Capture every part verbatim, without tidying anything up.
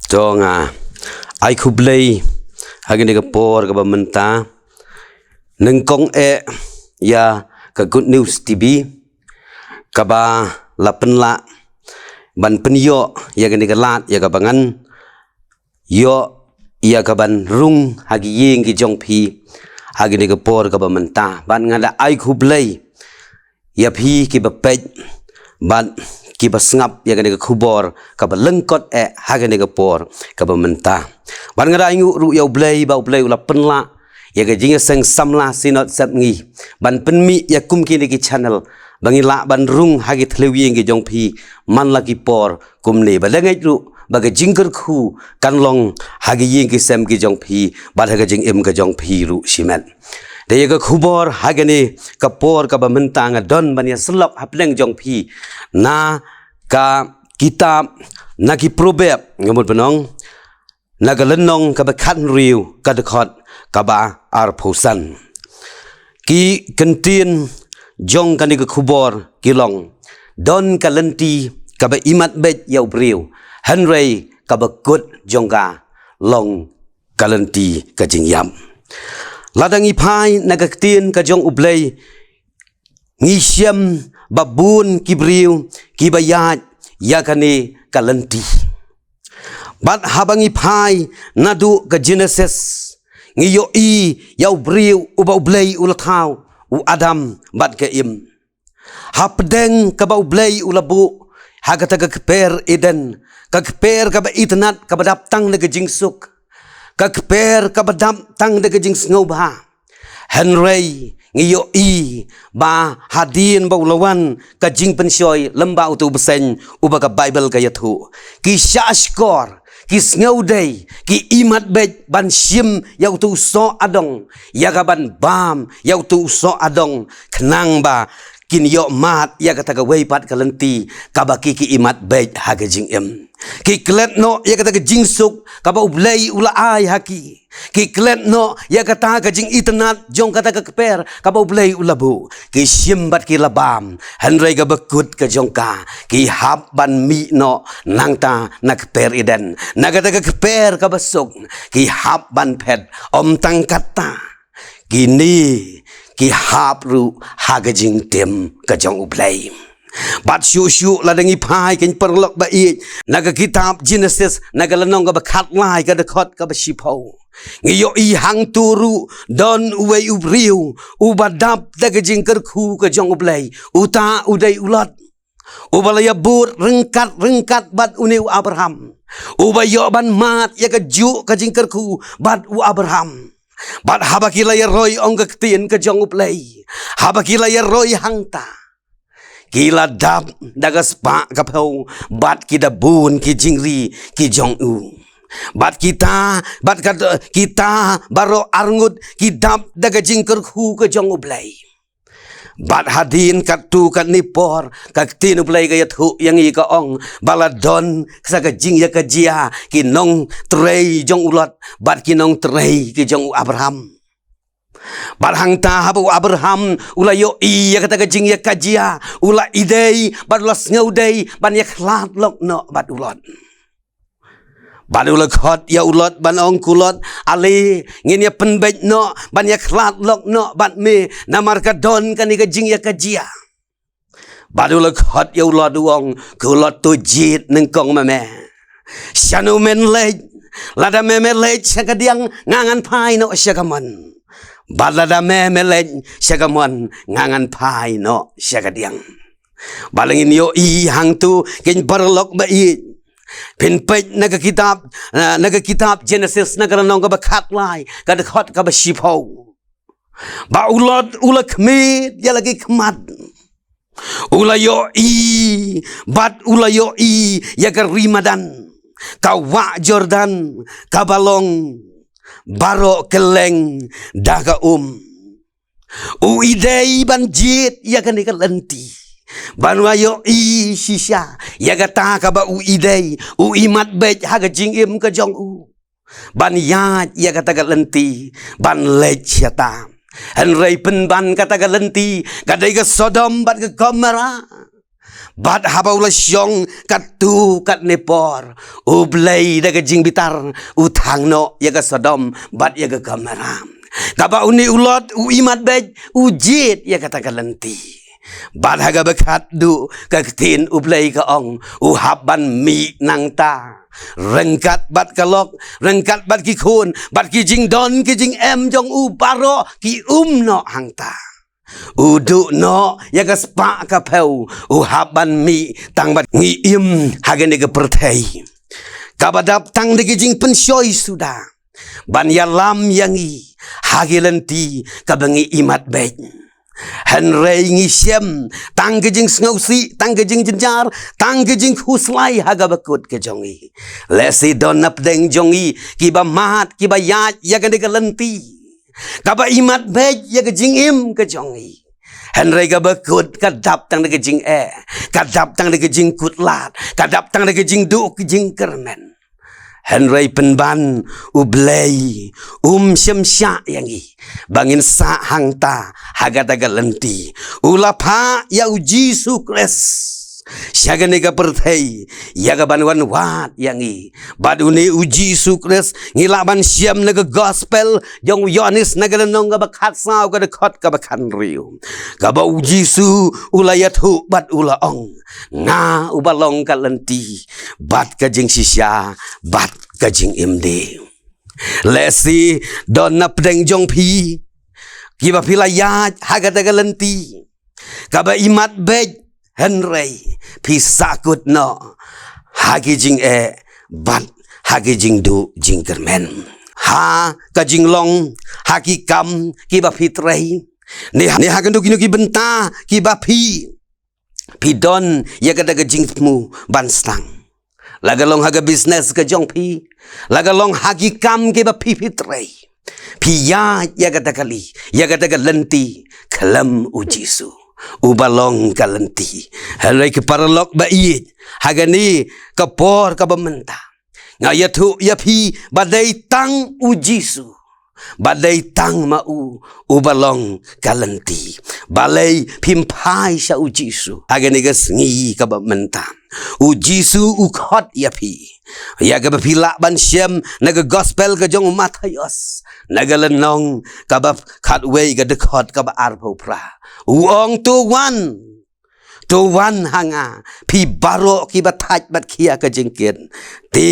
To nga ai khublei ha kane ka por kaba mynta. Nyngkong eh ïa ka Good News T V kaba la pynlah ban pynïoh ïa kane ka lad ïa kaba ngan ïoh ïa kaban rung ha ki ïing ki jong phi ha kane ka por kaba mynta. Bad nga da ai khublei ïa phi kiba peit bad kiba sngap ïa kane ka khubor kaba lyngkot eh ha kane ka por kaba mynta. Bad nga da ai nguh ruh ïa U Blei ba U Blei u la pynlah ïa ka jingïaseng samla Synod Sepngi ban pynmih ïa kum kine ki channel ba ngi lah ban rung ha ki thliew ïing ki jong phi man la ki por kumne. Ba da ngeit ruh ba ka jingkyrkhu kan long ha ki ïing ki sem ki jong phi bad ha ka jingim ka jong phi ruh shimet. Te ïa ka khubor ha kane ka por kaba mynta nga don ban ïasyllok hapdeng jong phi na ka kitab, na ki Proverb, nga mut ban ong, na ka lynnong kaba khathynriew, ka dkhot kaba arphew san. Ki kyntien jong kane ka khubor ki long: don ka lynti kaba imat beit ïa u briew, hynrei kaba kut jong ka long ka lynti ka jingïap. Lada ngi phai na ka ktien ka jong U Blei, ngi shem ba bun ki briew kiba ïaid ïa kane ka lynti. Bad haba ngi phai naduh ka Genesis, ngi ïohi ïa u briew uba U Blei u la thaw, u Adam bad ka Im. Hapdeng kaba U Blei u la buh ha kata ka kper Eden, ka kper kaba itynnad kaba dap tang da ka jingsuk, ka kper kaba dap tang da ka jingsngewbha. Hynrei ngi ïohi ba hadien ba u la wan ka jingpynshoi lem bad utu u bseiñ uba ka Baibl ka ïathuh, ki shah shkor, ki sngewdei, ki imat beit ban shim ïa utu u soh adong, ïa kaban bam ïa utu u soh adong, khnang ba kin ïoh mad ïa kata kawei pat ka lynti kaba ki, ki imat beit ha ka jingim. Ki klet noh ïa kata ka jingsuk kaba U Blei u la ai ha ki. Ki klet noh ïa kata ka jingitynnad jong kata ka kper kaba U Blei u la buh. Ki shim bad ki la bam, hynrei kaba kut ka jong ka, ki hap ban mih noh nangta na kper Eden. Na kata ka kper kaba suk, ki hap ban phet. Ym tang katta, kine ki hap ruh ha ka jingtim ka jong U Blei. Bad shuh shuh lada ngi phai, kein paralok ba ïeit, na ka kitab Genesis, na ka lynnong kaba khatlai, ka dkhot kaba shiphew, ngi ïohi hangto ruh don uwei u briew uba dap da ka jingkyrkhu ka jong U Blei. Uta u dei u Lot, uba la ïabud ryngkat ryngkat bad une u Abraham, uba ïoh ban mad ïa kajuh ka jingkyrkhu bad u Abraham. Bad haba ki la ïaroi, ong ka ktien ka jong U Blei, haba ki la ïaroi hangta, ki la dap da ka spah ka phew bad ki da bun ki jingri ki jong u. Bad kita, bad ka, kita baroh arngut ki dap da ka jingkyrkhu ka jong U Blei. Bad hadien katto katne por, ka ktien U Blei ka ïathuh ïa ngi, ka ong ba la don sa ka jingïakajia, ki nongtrei jong u Lot bad ki nongtrei ki jong u Abraham. Bad hangta haba u Abraham u la ïohi ïa kata ka jingïakajia, u la ïadei bad u la sngewdei ban ïakhlad lok noh bad u Lot. Bad u la khot ïa u Lot ban ong, ko Lot, ale ngin ïa pynbeit noh ban ïakhlad lok noh bad me, namar ka don kane ka jingïakajia. Bad u la khot ïa u Lot, u ong, ko Lot, to jied nyngkong ma me. Shano men leit? Lada me me leit sha kadiang, nga ngan phai noh sha kamon. Bad lada me me leit sha kamon, nga ngan phai noh sha kadiang. Bad la ngin ïohi hangto, kein paralok ba ïeit, phin peit na ka kitab, na, na ka kitab Genesis, na ka lynnong kaba khatlai, ka dkhot kaba shiphew, ba u Lot u la khmied ïa la ki khmat, u la ïohi, bad u la ïohi ïa ka ri madan, ka wah Jordan, kaba long baroh kylleng da ka um. U ïadei ban jied ïa kane ka lynti, ban wan ïohi shisha ïa kata kaba u ïadei, u imat beit ha ka jingim ka jong u, ban ïaid ïa kata ka lynti ban leit shata. Hynrei pynban kata ka lynti ka dei ka Sodom bad ka Gomorrah. Bad haba u la shong katto katne por, U Blei da ka jingbitar u thang noh ïa ka Sodom bad ïa ka Gomorrah. Kaba une u Lot u imat beit, u jied ïa kata ka lynti. Bad ha kaba khatduh ka ktien U Blei ka ong, u hap ban mih nangta. Ryngkat bad ka lok, ryngkat bad ki khun, bad ki jingdon ki jingem jong u baroh ki um noh hangta. U duh noh ïa ka spah ka phew, u hap ban mih tang bad ngi im ha kane ka pyrthei kaba dap tang da ki jingpynshoi suda ban ïalam ïa ngi ha ki lynti kaba ngi imat beit. Hynrei ngi shem tang ki jingsngewsih, tang ki jingjynjar, tang ki jingkhuslai ha kaba kut ka jong ngi. Lehse don na pdeng jong ngi kiba mad, kiba ïaid ïa kane ka lynti kaba imat beit ïa ka jingim ka jong ngi. Hynrei kaba kut ka dap tang da ka jingeh, ka dap tang da ka jingkut lad, ka dap tang da ka jingduh ka jingkyrmen. Hynrei pynban U Blei um shym shah ïa ngi ba ngin sah hangta ha kata ka lynti. U la phah ïa U Jisu Khrist sha kane ka pyrthei ïa kaban wan wad ïa ngi. Bad une U Jisu Khrist ngi lah ban shem na ka gospel jong u Ïoannis na ka lynnong kaba khatsaw, ka dkhot kaba khathynriew, kaba U Jisu u la ïathuh bad u la ong, nga uba long ka lynti bad ka jingshisha bad ka jingim de. Lehse don na pdeng jong phi kiba phi la ïaid ha kata ka lynti kaba imat beit, hynrei phi sahkut noh ha ki jingeh bad ha ki jingduh jingkyrmen, ha ka jinglong, ha ki kam kiba phi trei, ne ha, ne ha kino kino ki bynta kiba phi phi don ïa kata ka jingthmu ban sdang. La ka long ha ka business ka jong phi, la ka long ha ki kam kiba phi phi trei, phi ïaid ïa kata kali, ïa kata ka lynti khlem U Jisu uba long ka lynti. Hynrei ki paralok ba ïeit, ha kane ka por kaba mynta nga ïathuh ïa phi ba dei tang U Jisu, ba dei tang ma u uba long ka lynti. Balei phim phai sha U Jisu ha kane ka sngi kaba mynta? U Jisu u khot ïa phi ïa kaba phi lah ban shem na ka gospel ka jong u Mathaios na ka lynnong kaba khatwei, ka dkhot kaba arphew phra. U ong, to wan, to wan ha nga phi baroh kiba thait bad khia ka jingkit, te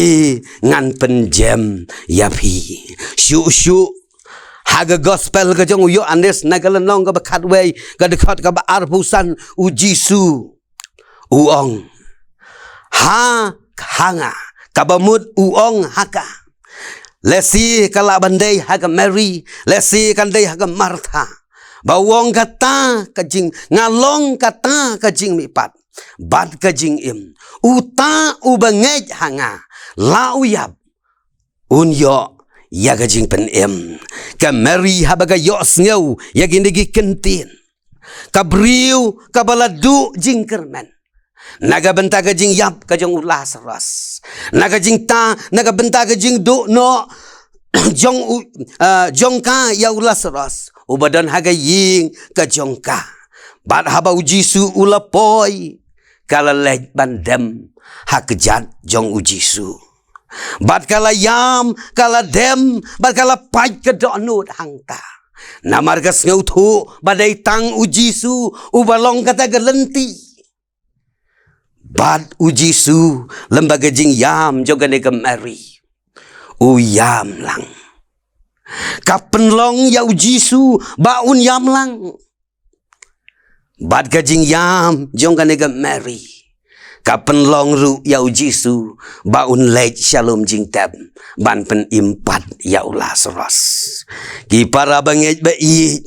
ngan pynjem ïa phi. Shuh shuh ha ka gospel ka jong u Ïoannis na ka lynnong kaba khatwei, ka dkhot kaba arphew san, U Jisu u ong, ha, ha nga, kaba mut u ong ha ka. Lehse ka lah ban dei ha ka Mary, lehse kan dei ha ka Martha, ba u ong, kata ka jing, nga long kata ka jingmihpat bad ka jingim. Uta uba ngeit ha nga, la u ïap, un ïoh ïa ka jingpynim. Ka Mary haba ka ïohsngew ïa kine ki kyntien, ka briew kaba la duh jingkyrmen na ka bynta ka jingïap ka jong u Lasaros, na ka jingta, na ka bynta ka jingduh noh jong u, ah, jong ka ïa u Lasaros uba don ha ka ïing ka jong ka. Bad haba U Jisu u la poi, ka la leit ban dem ha kjat jong U Jisu. Bad ka la ïam, ka la dem, bad ka la pait ka dohnud hangta. Namar ka sngewthuh ba dei tang U Jisu uba long kata ka lynti. Bad U Jisu, lem bad ka jingïam jong kane ka Mary, u ïam lang. Ka pynlong ïa U Jisu ba un ïam lang. Bad ka jingïam jong kane ka Mary, ka pynlong ruh ïa U Jisu ba un leit sha lum jingtep ban pynim pat ïa u Lasaros. Ki para bangeit ba ïeit,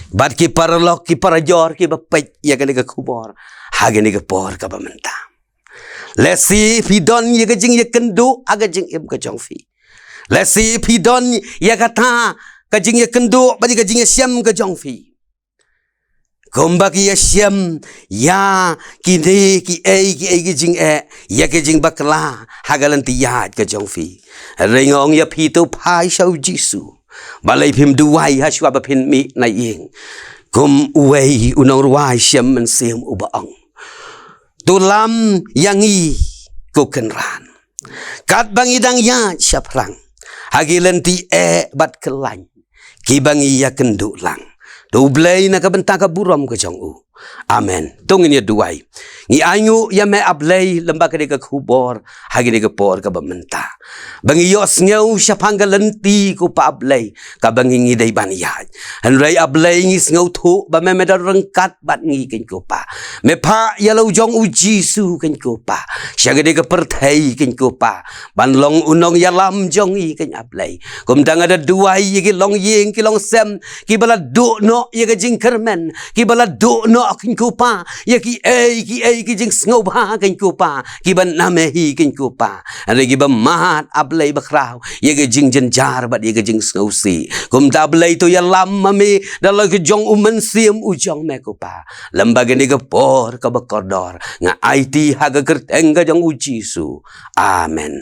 bad ki paralok, ki parajor kiba peit ïa kane ka khubor ha kane ka por kaba mynta, lehse phi don ïa ka jingïakynduh ha ka jingim ka jong phi. Lehse phi don ïa kata ka jingïakynduh bad ïa ka jingïashem ka jong phi, kumba ki ïashem ïa kine kiei kiei ki jingeh, ïa ki jingbakla ha ka lynti ïaid ka jong phi. Hynrei nga ong ïa phi, to phai sha U Jisu. Balei phim duwai hashwa ba phin mih na ïing? Kum uwei u nongrwai shem mynsiem uba ong, To lam ïa ngi ko Kynrad, katba ngi dang ïaid shaphrang ha ki lynti eh bad khlaiñ kiba ngi ïakynduh lang. To U Blei na ka bynta ka burom ka jong u. Amen. To ngin ïa duwai. Ngi ainguh ïa me A Blei lem bad kane ka khubor ha kane ka por kaba mynta, ba ngi ïohsngew shaphang ka lynti ko Pa A Blei kaba ngi ngi dei ban ïaid. Hynrei A Blei ngi sngewthuh ba me me don ryngkat bad ngi kein ko Pa. Me phah ïa la u jong u Jisu kein ko Pa sha kane ka pyrthei kein ko Pa, ban long u nongïalam jong ngi kein A Blei. Kumta nga da duwai ïa ki longïing ki longsem kiba la duh noh ïa ka jingkyrmen, kiba la duh noh kein ko Pa ïa kiei kiei ki jingsngewbha kein ko Pa, kiba nam hi kein ko Pa. Hynrei kiba mad A Blei bakhraw ïa ka jingjynjar bad ïa ka jingsngewsih. Kumta A Blei to ïalam ma me da la ka jong u Mynsiem u jong me ko Pa. Lem bad kane ka por kaba kordor nga aiti ha ka kyrteng ka jong u Jisu. Amen.